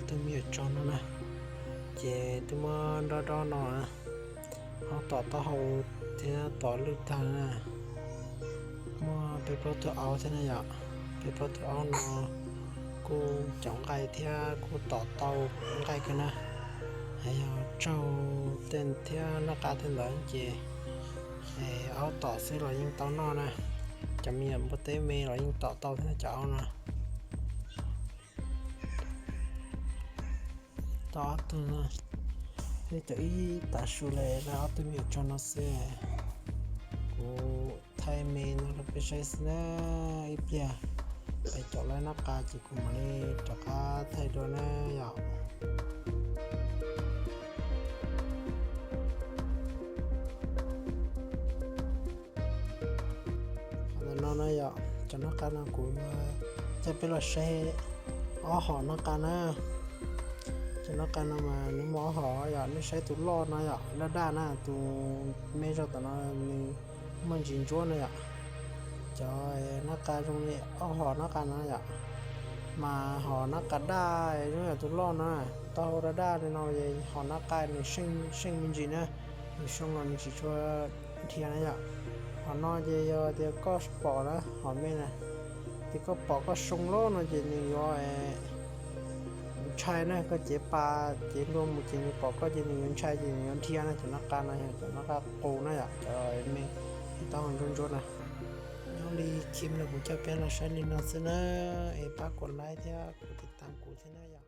Tus me nyuam tsov no na, ces twb muab dob dob no, aub tom taub hau thiab tom lwj tag na. Muaj peb plaub tug aub thiab na yom, peb plaub tug aub no kuj cov nqaij thiab kuj tom tau nqaij kawg na. Yog tsaug tej thiab noj qab tej ntawd ces aub tom xwb los yeej tau noj na. Cov me nyuam npua teb me los yeej tom tau thiab cov aub no. Tau ob tug, thiab cov ib tav su li ob tug me nyuam tsov no xwb. Kuv thaij me no rau peb saib xwb na, ib pliag es caum laib noj qab ces kuv mam li rov qab thaij dua na yom. Ntawm no na yom, cov noj qab no kuv coj peb los saib ob hom noj qab na. Cov noj qab no mas nws muaj ob hom yom, nej saib tus loj no yom, daj daj na, tus me zog tom no nws muaj ntsis ntsuab no yom. Cov noj qab zoo li ob hom noj qab no yom, mas hom noj qab daj zoo yam tus loj no, taub hau daj daj li no, hom noj qab nws seej me ntsis na, nws xyoo los nws tsis tshua dhia na yom. Hom no ces yog tias koj pom na, hom me na, ces koj pom koj xyoo loj no ces nws yuav ntshai na, koj cev pas cev hlua mus ces nws pom koj ces nws yuav ntshai ces nws yuav dhia na. Cov noj qab no yog cov noj qab qus na yom, cov me taub hau ntsuab ntsuab na. Nyob li clip no kuv coj peb los saib li no xwb na, es pab kuv like thiab kuv tiv tam kuv thiab na yom.